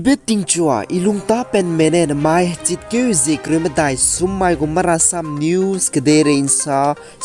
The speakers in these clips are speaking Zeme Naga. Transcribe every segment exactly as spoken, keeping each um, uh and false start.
Betingchua, i lungtapenme ne namai hechitkeu zie kereu medai sum mai gu Marasam News kedeirei nsa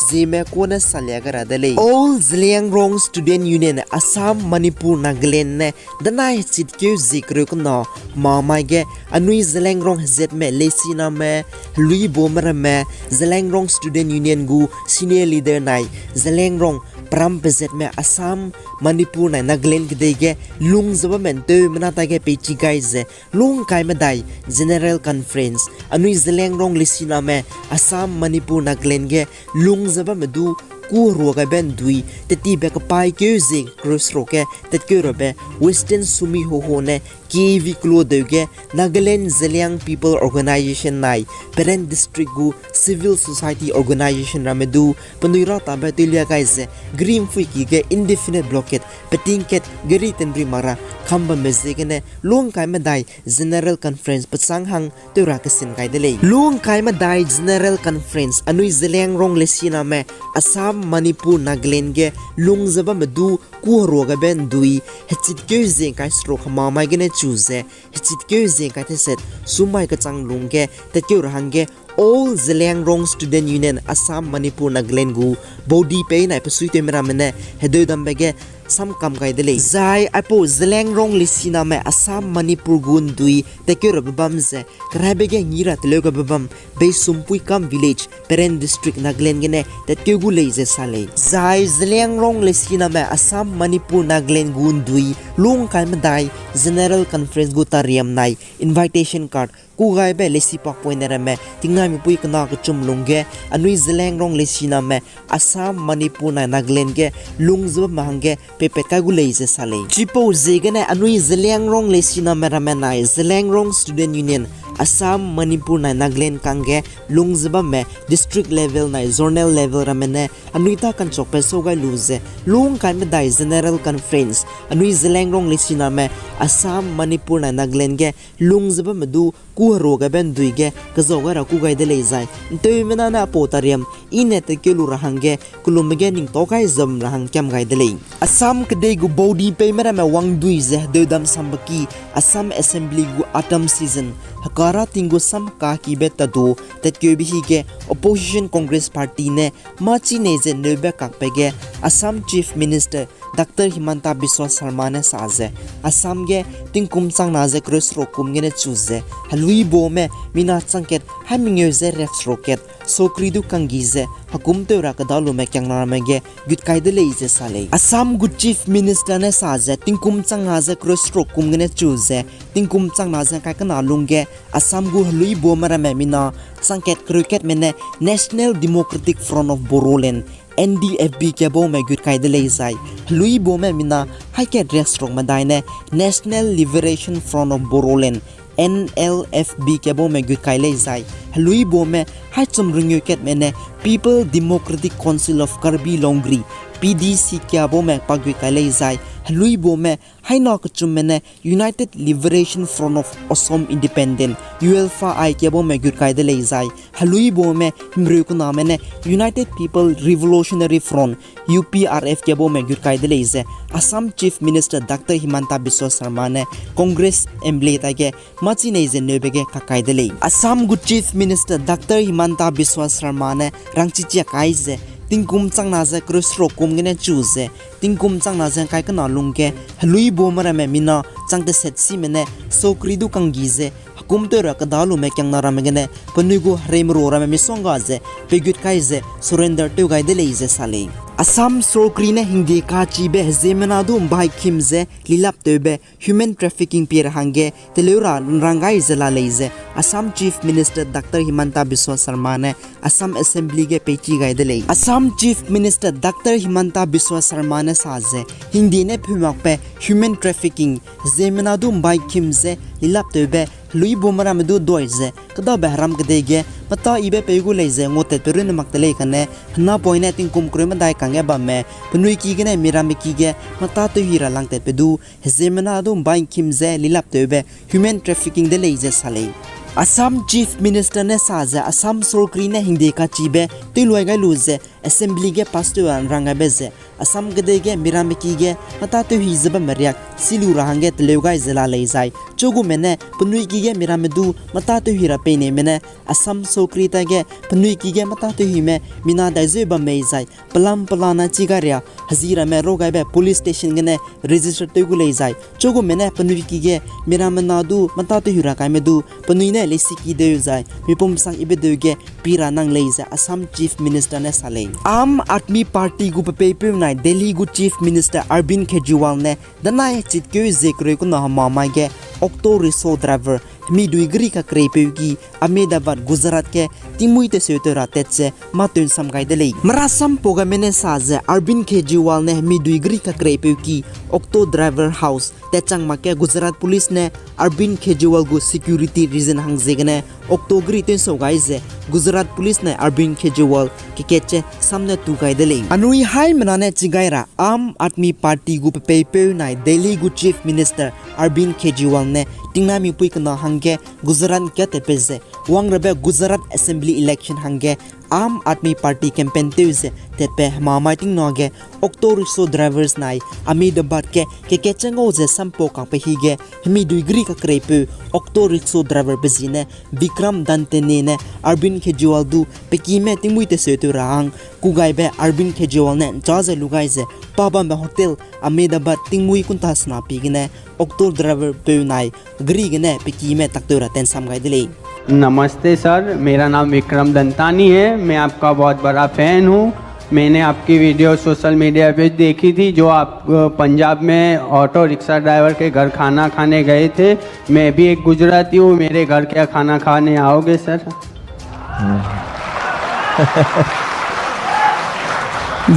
zieme kune salia gai ra de lei. All Zeliangrong Student Union, Assam, Manipur, Nagaland ne danai hechitkeu zie kereu kena mamai ge anui Zeliangrong hezatme, leisiname, heluibome ramme, Zeliangrong Student Union gu senior leader nai Zeliangrong peram pezatme Assam, Manipur nai Nagaland kedei ge lung ze bamme nteumena ta ge peichi gai ze lungkai medai General Conference, anui Zeliangrong leisiname Assam, Manipur, Nagaland ge lung ze bamme du kû herua gaibe ndui tettibe kepaîkeu zie crossroad ge tatkeu rabe Western Sumi Hoho ne K V Klo deu ge Nagaland Zeliang People Organisation nai Peren District gu civil society organisation ramme du penui ratabe tewlia gai ze Green Phuiki ge indefinite blockade peting kat geri tenri mara kam bamme ziegene lungkai medai General Conference pechâng hang tew ra kesin gai de lei. Lungkai medai General Conference anui Zeliangrong leisiname Assam, Manipur, Nagaland ge lung ze bamme du kû herua gaibe ndui hechitkeu zie ngkai seruk hemamai gene chu ze hechitkeu zie ngkai teset sum mai kechang lung ge tatkeu ra hangge All Zeliangrong Student Union Assam, Manipur, Nagaland gu body pei nai pesuitewme ramme ne hedeudambe ge samkam gai de lei. Zai aipau Zeliangrong leisiname Assam, Manipur gu ndui tatkeu rabe bam ze keraibe ge ngi ra teleu gabe bam Beisumpuikam Village, Peren District, Nagaland gene tatkeu gu lei ze sa lei. Zai Zeliangrong leisiname Assam, Manipur, Nagaland gu ndui lungkai medai General Conference gu tariam nai invitation card kû gaibe leisi pakpoine ramme tingnai mipui kena kechum lungge anui Zeliangrong leisiname Assam, Manipur nai Nagaland ge lung ze bamme hangge peipat kai gu lei ze sa lei. Chipau ziegene anui Zeliangrong leisiname ramme nai Zeliangrong Student Union, Assam, Manipur nai Nagaland kangge lung ze bamme district level nai zonal level ramme ne anui ta kanchokbe sau gai lu ze lungkai medai General Conference anui Zeliangrong leisiname Assam, Manipur nai Nagaland ge lung ze bamme du kû herua gaibe ndui ge kezau gai ra kû gai de lei zai nteumena ne aipau tariam i ne tatkeu lu ra hangge kelumme ge ningtau gai zam ra hang kiam gai de lei. Assam kedei gu body peime ramme wangdui ze hedeudam sambeki Assam Assembly gu autumn session hekara ting gu sam kakibe tadu tatkeube hige Opposition Congress Party ne mâ chi nei ze neube kakbe ge Assam Chief Minister Doctor Himanta Biswa Sarma ne sa ze, Assam ge tingkum changna ze kereu seruk kum gene chu ze heluibome mina chang kat hai mengeu ze riak seruk kat sokri du kanggi ze hekum tew ra kedalume kiangname ge gut kai de lei ze sa lei. Assam gu Chief Minister ne sa ze tingkum changna ze kereu seruk kum gene chu ze tingkum changna ze ngkai kena lungge Assam gu heluibome ramme mina chang kat kereu katme ne National Democratic Front of Bodoland, N D F B kabaume gut kai de lei zai heluibome mina hai kat riak seruk medai ne National Liberation Front of Bodoland, N L F B kabaume gut kai lei zai heluibome hai chum rengeu katme ne People Democratic Council of Karbi Longri, P D C kabaume pa gut kai lei zai heluibome hai na kechumme ne United Liberation Front of Assam Independent, U L F I kabaume gut kai de lei zai heluibome himreu kename ne United People Revolutionary Front, U P R F kabaume gut kai de lei ze Assam Chief Minister Doctor Himanta Biswa Sarma ne Congress M L A taige mâ chi nei ze neube ge kak kai de lei. Assam gu Chief Minister Doctor Himanta Biswa Sarma ne rangchichia kai ze tingkum changna ze kereu seruk kum gene chu ze tingkum changna ze ngkai kena lungge heluibome ramme mina chang teset sime ne sokri du kanggi ze hekum tew ra kedalume kiangname gene penui gu hereimerua ramme misongga ze peigut kai ze surrender tew gai de lei ze sa lei. Assam sorkari ne hingde kachibe heziemmena du mbai kim ze lilaptewbe human trafficking pie ra hangge teleu ra nrang gai ze la lei ze Assam Chief Minister Doctor Himanta Biswa Sarma ne Assam Assembly ge peichi gai de lei. Assam Chief Minister Doctor Himanta Biswa Sarma ne sa ze hingde ne pheumakbe human trafficking, heziemmena du mbai kim ze lilaptewbe heluibome ramme du doi ze kedabe heram kedei ge mata ibe pei gu lei ze nguatatpe runne mak de lei kane henapoine tingkum kereu medai kangge bamme penui ki gene miramme ki ge mata tewhi ra langtatpe du heziemmena du mbai kim ze lilaptewbe human trafficking de lei ze sa lei. Assam Chief Minister ne sa ze Assam sorkari ne hingde kachibe tewluai gai lu ze Assembly ge pass tew a nrang gaibe ze Assam kedei ge miramme ki ge mâtâtewhi ze bamme riak silu ra hangge teleu gai ze la lei zai, chugume ne penui ki ge miramme du mâtâtewhi ra peineime ne Assam sorkari ta ge penui ki ge mâtâtewhime mina dai zeu bam mei zai, pelam pelana chi gai ria hezi ramme ro gaibe police station gene register tew gu lei zai, chugume ne penui ki ge miramme na du mâtâtewhi ra kaime du penui ne leisiki deu zai mipum sak ibe deu ge pi ra nang lei ze Assam Chief Minister ne sa lei. Aam Aadmi Party gu pepeipeu nai Delhi gu Chief Minister Arvind Kejriwal ne danai chitkeu ze kereu kena hema mai ge auto rickshaw driver hemi dui geri kakreipeu ki Ahmedabad, Gujarat ge tingmuî teseu tew ra tat ze mâ tew'nsam gai de lei. Marasam pau gaime ne sa ze Arvind Kejriwal ne hemi dui geri kakreipeu ki auto driver house tatchang mak ge Gujarat Police ne Arvind Kejriwal gu security reason hang ziegene auto geri tew'nsau gai ze Gujarat Police nai Arvind Kejriwal kekat ze sam ne tu gai de lei. Anui haimena ne chi gai ra Aam Aadmi Party gu pepeipeu nai Delhi gu Chief Minister Arvind Kejriwal ne tingnai mipui kena hangge Gujarat ge tatbe ze wangrabe Gujarat Assembly election hangge Aam Aadmi Party campaign tew ze tatbe hema mai tingna ge auto rickshaw drivers nai Ahmedabad ge kekat che ngau ze sampau kakbe hi ge hemi dui geri kakreipeu auto rickshaw driver pe zi ne Vikram Dantani ne Arvind Kejriwal du pe kime tingmuî teseu tew ra hang kugaibe Arvind Kejriwal ne ncha ze lu gai ze pa bambe hotel Ahmedabad tingmuî kunta sena pi gene auto driver peu nai geri gene pe kime taktew ra tew'nsam gai de lei. नमस्ते सर, मेरा नाम विक्रम दंतानी है। मैं आपका बहुत बड़ा फैन हूँ। मैंने आपकी वीडियो सोशल मीडिया पे देखी थी, जो आप अ, पंजाब में ऑटो रिक्शा ड्राइवर के घर खाना खाने गए थे। मैं भी एक गुजराती हूँ, मेरे घर क्या खाना खाने आओगे सर?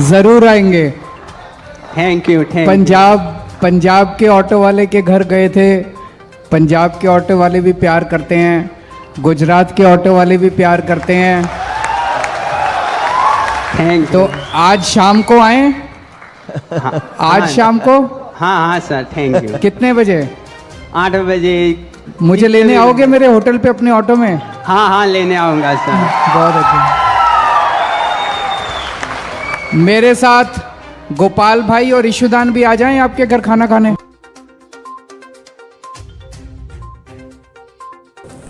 जरूर आएंगे। Thank you. Thank you. Punjab Punjab के ऑटो वाले के घर गए थे। पंजाब के ऑटो वाले भी प्यार करते हैं, गुजरात के ऑटो वाले भी प्यार करते हैं। Thank you. तो आज शाम को आए, आज शाम को। हाँ हाँ सर, थैंक यू। कितने बजे? आठ बजे। मुझे लेने आओगे मेरे होटल पे अपने ऑटो में? हाँ हाँ, लेने आऊंगा सर। बहुत अच्छा। मेरे साथ गोपाल भाई और ईशुदान भी आ जाएं आपके घर खाना खाने।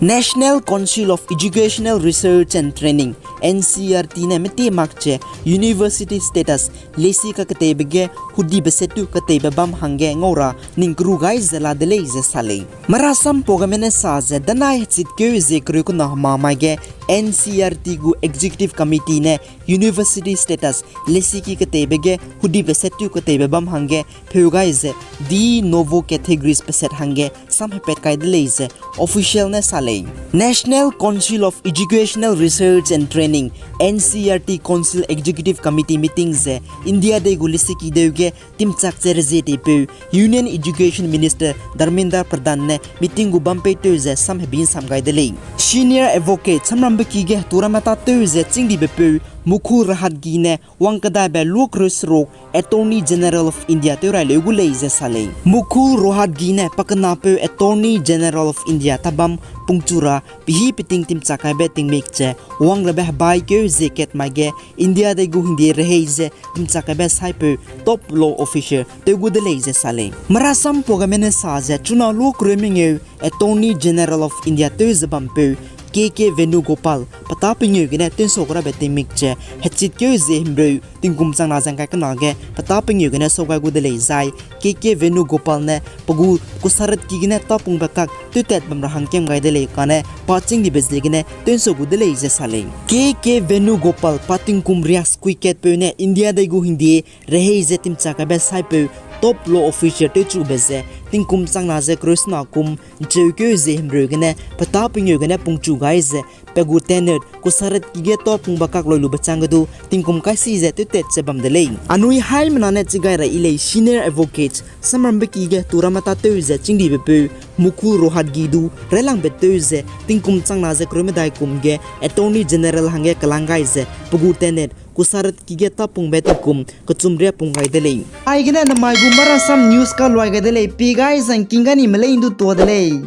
National Council of Educational Research and Training, N C R T ne meti mak che university status lesi kaketeibe ge hudibe setu keteibe bam hangge ngau ra ning keru gai ze la de lei ze sa lei. Marasam pau gaime ne sa ze danai hechitkeu ze kereu kena hema mai ge N C R T gu executive committee ne university status lesi ki keteibe ge hudibe setu keteibe bam hangge pheu gai ze de novo categories peset hangge sam hepat kai de lei ze official ne sa lei. National Council of Educational Research and Training, N C R T Council Executive Committee meeting ze India dei gu lesiki deu ge timchak ze rezie teipeu Union Education Minister Dharmendra Pradhan ne meeting gu bam peitew ze sam hebi nsam gai de lei. Senior advocate samrambe ki ge hetu ramme tâtew ze chîngdibepeu Mukul Rohatgi ne wangkedaibe luakreu seruk Attorney General of India tew rai leu gu lei ze sa lei. Mukul Rohatgi ne pakenapeu Attorney General of India tabam pungchu ra pehî peting timchak kaibe tingmik ze wangrabe hebaikeu ze kat mai ge India dei gu hingde rehei ze timchak kaibe saipeu top law officer tew gu de lei ze sa lei. Marasam pau gaime ne sa ze chuna luakreu mengeu Attorney General of India tew ze bampeu K K Venugopal petâ pengeu gene tew'nsau gu rabe tingmik ze hechitkeu ze himreu tingkum changna ze ngkai kena ge petâ pengeu gene sau gai gu de lei zai K K Venugopal ne pe gu kusaratki gene tâpungbe kak tewtat bam ra hangkam gai de lei kane pa chîngdibe ziegene tew'nsau gu de lei ze sa lei. K K Venugopal pa tingkum riak sekui katpeu ne India dei gu hingde rehei ze timchak kaibe saipeu top law officer tewchube ze tingkum changna ze kereu sena kum ncheukeu ze himreu gene petâ pengeu gene pungchu gai ze pe gu tenure kusaratki ge tâpungbe kak loi lube chang ge du tingkum kaisi ze tewtat ze bam de lei. Anui haimena ne chigai ra i lei senior advocate samrambe ki ge hetu ramme tâtew ze chîngbepeu Mukul Rohatgi du railangbe tew ze tingkum changna ze kereu medai kum ge Attorney General hangge kelang gai ze pe gu tenure kusaratki ge tâpungbe tingkum kechum riâ pung gai de lei. Aigene namai gu Marasam News kaluai gai de lei, pi gai zangking ga ni melei ndu tuâ de lei.